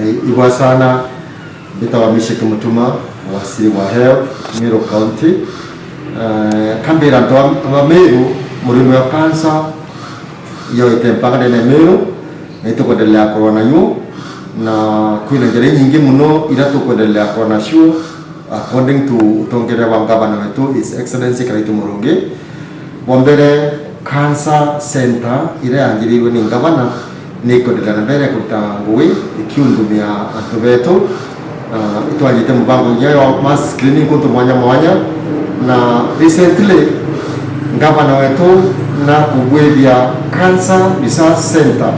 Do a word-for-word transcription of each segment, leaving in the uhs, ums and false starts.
Eh, igwa sana, mbitawa Mishek Mutuma, wasiri wa health, Meru County. Eh, kambira antu a, a Meru, murimo ya cancer, yo ite mpaka ndene ya Meru, na itukwendelea kurwa nayo, na kwina njira nyingi muno ira tukwendelea kurwa nacio, according to utongeria wa ngavana wetu, His Excellency Kiraitu Murungi. Bwa mbere, cancer center iria yanjirirwe ni ngavana ni ikwendelea na mbere kuruta ngugi ikiundumia antu betu. Ah, itwanjite mubango nginya wa mass screening kuntu mwanya mwanya, na recently ngavana wetu nakugwithia cancer research center,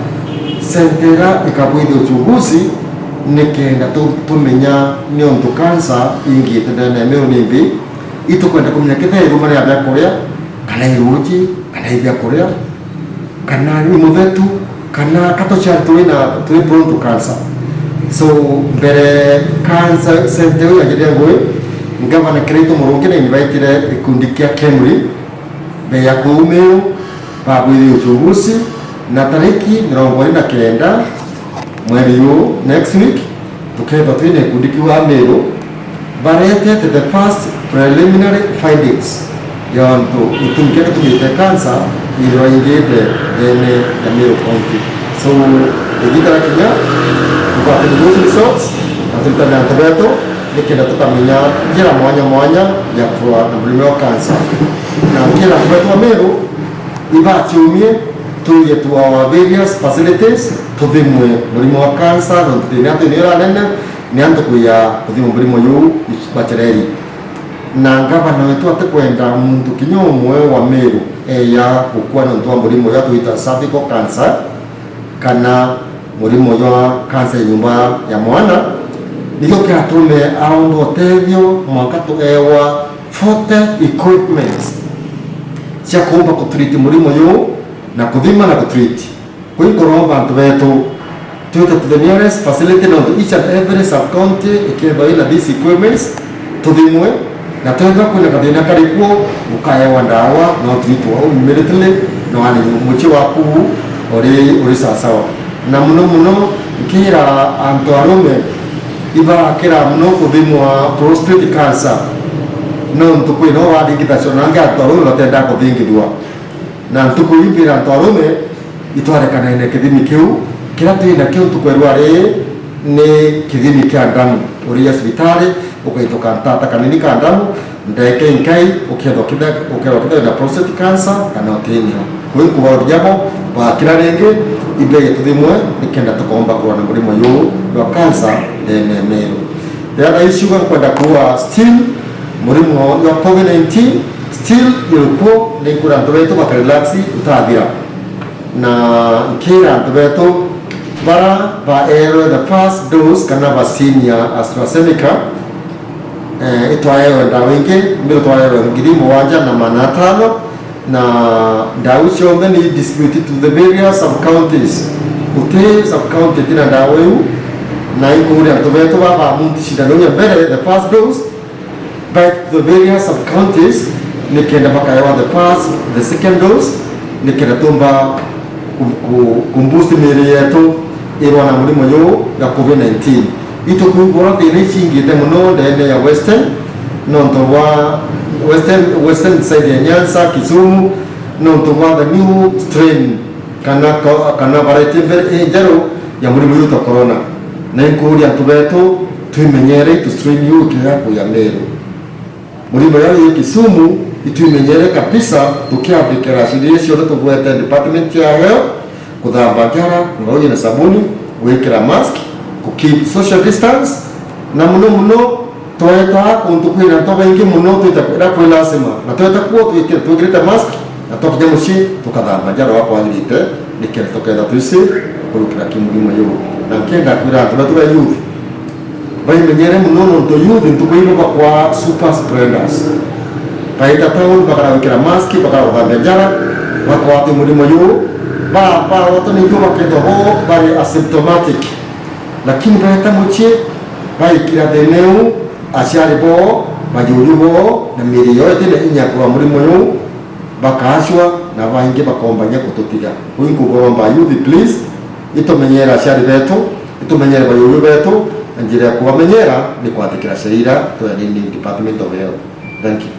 center iria ikabwithia uchunguzi nikenda tu-, tumenya ni untu cancer ingiite ndene ya Meru ni mbi. Itukwenda kumenya kethira iruma ria biakuria, kana iruuji, kana ibiakuria, kana ni muthetu, kana ka tuciari turi na, turi prone to cancer. So, mbere cancer center iu yajithia ngugi, ngavana Kiraitu Murungi na invited gikundi kia KEMRI, mbere ya kuu Meru, babwithie uchunguzi, na tariki mirongo iri na kenda mweri uyu, next week, tukethwa twina gikundi kiu a Meru, baretete the first preliminary findings ya untu gitumi kiria gitumite cancer ithirwa ingite ndene ya Meru County. So, igiita ria kinya, tugwatire those results, na turitane antu betu, nikenda tukamenya njira mwanya mwanya ya kurwa na murimo wa cancer. Na nkira antu betu ba Meru, ibaciumie, twije to our various facilities, tuthimwe murimo wa cancer, nontu thina yetu ni iranene, ni antu kwija kuthimwa murimo juu bacereri. Na ngavana wetu atikwenda muntu kinya umwe wa Meru eja gukua nontu wa murimo uria twita cervical cancer, kana murimo jwa cancer ya nyumba ya mwana. Nikio kiatume aomba utethio, mwanka tuewa forty equipments cia kuumba kutreat murimo juu na kuthima na kutreat. Kwi nkuromba antu betu, twite to the nearest facility, nontu each and every sub-county ikethwa ina these equipments, tuthimwe, na twethwa kwina kathina kari kuo, ukaewa ndawa, na utreatwa immediately, na wane mucii waku uri, uri sawasawa. Na muno muno, nkira antu arume, ibarakira muno kuthimwa prostate cancer, nontu kwina ubathingithacua, na angi antu arume batenda kuthingithua. Na ntuku ii mbira antu arume itwarekanaine kithimi kiu, kiria twi nakio ntuku ya rwari ni kithimi kia ndamu. Uria cibitari, ukaituka ntata kanini ka ndamu, ndagika inkai, ukethwa kithe-, ukethwa kithe wina prostate cancer kana utinio. Kwi nkubaruria bo, bakira ringi, imbere tuthimwe, nikenda tukomba kurwa na murimo juu jwa cancer ndene ya Meru. Riria thaa ici uga nkwenda kuuga still, murimo jwa covid nineteen, still iri kuo, ni nkwira antu betu bakarelax utathira. Na nkira antu betu bara baerwe the first dose kana vaccine ya AstraZeneca, eh, itwaerwe ndawa ingi, mbere twaerwe ngiri mugwanja na magana atano, na ndawa cionthe ni distributed to the various sub-counties. Guti sub-county itina ndawa iu, na inkuria antu betu baba muntu cindano ya mbere, the first dose, bae to the various sub-counties, nikenda bakaewa the first, the second dose, nikenda tumba ku, ku, ku boost miiri yetu irwa na murimo juu jwa covid nineteen. Itukwigua uria thina icingite muno ndene ya Western, nontu bwa Western, Western side ya Nyanza, Kisumu, nontu bwa the new strain, kana ko-, kana variety mbere, eh, njeru ya murimo juu jwa corona. Na inkuria antu betu, twimenyere itu strain iu ikiaga kuja Meru. Murimo yau ii Kisumu, itwimenyere kabisa, tukiathikira ciria cionthe tugwete department ya health, kuthamba njara na uji na sabuni, gwikira mask, ku keep social distance, na muno muno, tweta kuntu kwina antu baingi muno, twita kwira kwi lazima, na tweta kuo twikire, twikirite mask, na twakinya mucii, tukathamba njara uria kwagirite, nikenda tukethira twi safe kurukira ki murimo juu. Na nkenda kwira antu betu ba youth, baimenyere muno nontu youth ntuku ino bakwa super spreaders. Baita town, bakara gwikira mask, bakara guthambia njara, bakwate murimo juu, ba, bagwatwa nijo bakethwa bo bari asymptomatic. Lakini baeta mucii, baikira thina iu, aciari boo, bajuju boo, na miiri yoo itina inya kurwa murimo juu, bakaacwa, na baingi bakombania kututiga. Kwou inkuburomba youth, please, itumenyere aciari betu, Tumenyere bayuyu betu, na njira ya kubamenyera ni kwathikira ciira twa Department of Health. Thank you.